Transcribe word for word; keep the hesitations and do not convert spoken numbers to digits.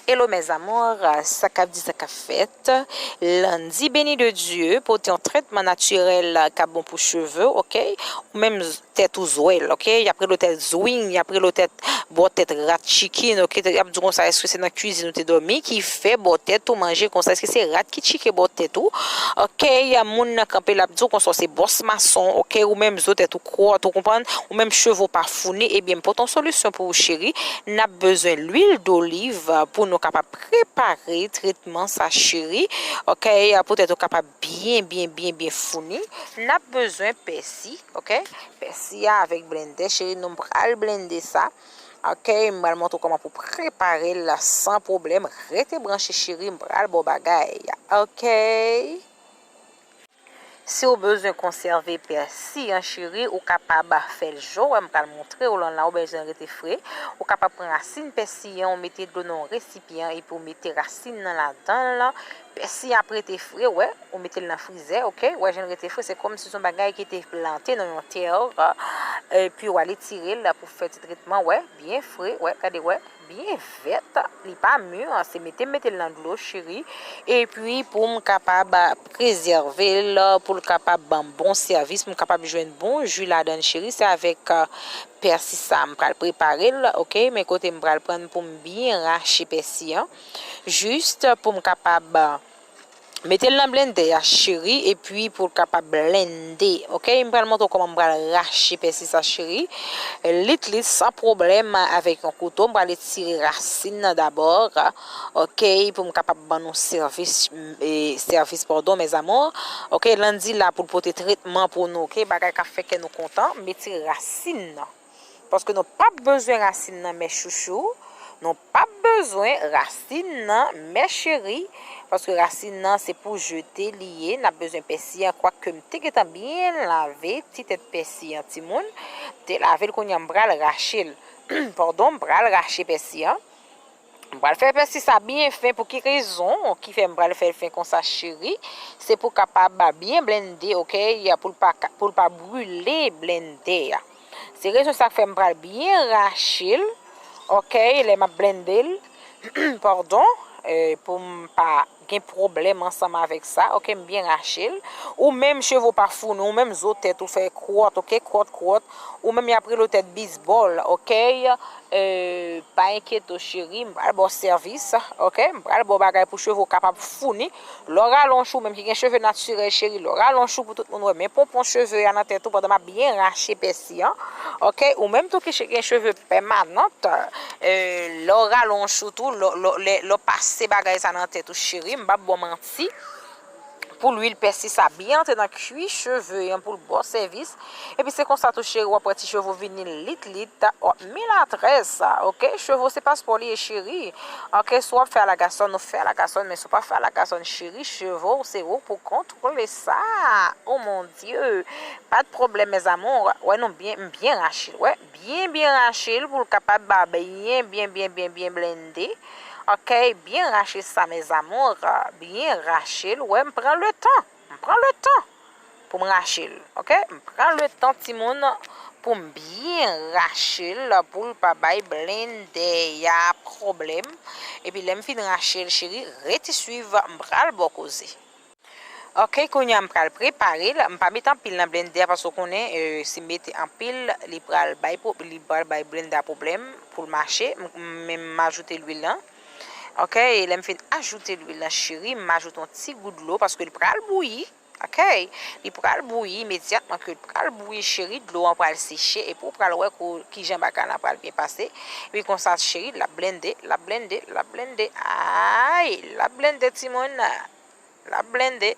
Hello mes amours, sa k ap di, sa k ap fèt? Landy Béni de Dieu pote yon trètman natirèl k ap bon pou cheve, ok? Ou menm tèt ou zwèl, ok? Y ap rele w tèt zwing, y ap rele w tèt bò tèt rat chicken, ok? Y ap di w konsa, èske se nan kwizin ou te dòmi ki fè bò tèt ou manje konsa? Èske se rat ki chike bò tèt ou? Ok, moun nan kanpe l ap di w konsa w se bòs mason, ok? Ou menm zo tèt ou kwòt, ou konprann? Ou menm cheve w pa founi, ebyen m pote yon solisyon pou ou cheri. N ap bezwen lwil doliv pou nou kapab prepare tretman sa cheri, ok? Pou tèt ou kapab byen, byen, byen, byen founi. N ap bezwen pèsi, ok? Pèsi a avèk blendè, cheri, nou pral blende sa. Ok, m pral montre w kòman pou prepare l san pwoblèm. Rete branche, cheri, m pral ba w bagay. Ok. Si w bezwen konsève pèsi an, cheri, ou kapab fè l je w, m pral montre w lan la, ou bezwen rete fre. Ou kapab pran rasin pèsi an, ou mete dlo nan yon resipyan, epi ou mete rasin nan ladan l. Pèsi ap rete fre, wè, ou mete l nan frizè, ok? Wè, jan l rete fre, se kòmsi se yon bagay ki te plante nan yon tè, epi w al etire l pou fè ti tretman, wè, byen fre, wè, gade, wè, byen vèt, li pa mi, se mete m mete l nan dlo, cheri, epi pou m kapab prezève l, pou l kapab ban m bon sèvis, pou m kapab jwenn bon ji ladan l, cheri, se avèk pèsi sa m pral prepare l, ok? Men kote m pral pran pou m byen rache pèsi an. Jis pou m kapab mete l nan blendè a, cheri, epi pou l kapab blende, ok? M pral montre w kòman m pral rache pèsi sa, cheri. Lit lit, san pwoblèm, avèk yon kouto. M pral etire rasin nan dabò, ok? Pou m kapab ban nou sèvis, e, sèvis, padon, mes amours. Ok, Landy la pou l pote tretman pou nou, ok? Bagay k ap fè kè nou kontan, m etire rasin nan. Paske nou p ap bezwen rasin nan, mes chouchous. Nou p ap bezwen rasin nan, mes chéries. Paske rasin nan, se pou jete li ye. N ap bezwen pèsi an, kwak ke m te gentan byen lave ti tèt pèsi an, timoun. M te lave l, kounye a m pral rache l. Padon, m pral rache pèsi an. M pral fè pèsi sa byen fen. Pou ki rezon ki fè m pral fè l fen konsa, cheri? Se pou kapab byen blende, ok? Pou l pa ka, pou l pa brile blendè a. Se rezon sa k fè m pral byen rache l, ok? Lè m ap blende l, padon, eh, pou m pa gen pwoblèm ansanm avèk sa, ok? M byen rache l. Ou menm cheve w pa founi, ou menm zo tèt ou fè kwòt, ok? Kwòt, kwòt. Ou menm y ap rele w tèt bizbòl, ok? Eh, pa enkyete w, cheri, m pral ba w sèvis, ok? M pral ba w bagay pou cheve w kapab founi. Lè w rale yon chou, menm ki gen cheve natirèl, cheri, lè w rale yon chou pou tout moun wè, men ponpon cheve a nan tèt ou pandan m ap byen rache pèsi an, ok? Ou menm tou ki che-, gen cheve pèmanant, eh, lè w rale yon chou tou, lè, lè, lè, lè w pase bagay sa nan tèt ou, cheri, m p ap ba w manti. Pou lwil pèsi sa byen antre nan kwi cheve an, pou l ba w sèvis. Epi se konsa tou, cheri, w ap wè ti cheve w vini lit lit, w ap milatrès, ok? Cheve w se paspò li ye, cheri. Ok, si w ap fè alagasòn, ou fè alagasòn, men si w pa fè alagasòn, cheri, cheve w se ou pou kontwole sa. Oh mon Dieu! Pa de pwoblèm, mes amours. Wè nou byen, m byen rache l, wè. Byen, byen rache l pou l kapab ba byen, byen, byen, byen, byen blende. Ok, byen rache sa, mes amours. Byen rache l. Wè, m pran le tan. M pran le tan pou m rache l. Ok? M pran le tan, timoun, pou m byen rache l pou l pa bay blendè a pwoblèm. Epi lè m fin rache l, cheri, rete swiv, m pral ba w koze. Ok, kounye a m pral prepare l. M pa met anpil nan blendè a paske w konnen, eh, si m mete anpil, li pral bay pwo-, li pral bay blendè a pwoblèm pou l mache. M, m, men m ajoute lwil lan. Ok, lè m fin ajoute lwil lan, cheri, m ajoute yon ti gout dlo paske l pral bouyi. Ok, li pral bouyi imedyatman ke l pral bouyi, cheri, dlo an pral seche epi w pral wè kou-, kijan bagay lan pral byen pase. Epi konsa, cheri, l ap blende, l ap blende, l ap blende. Ay, l ap blende, timoun. L ap blende.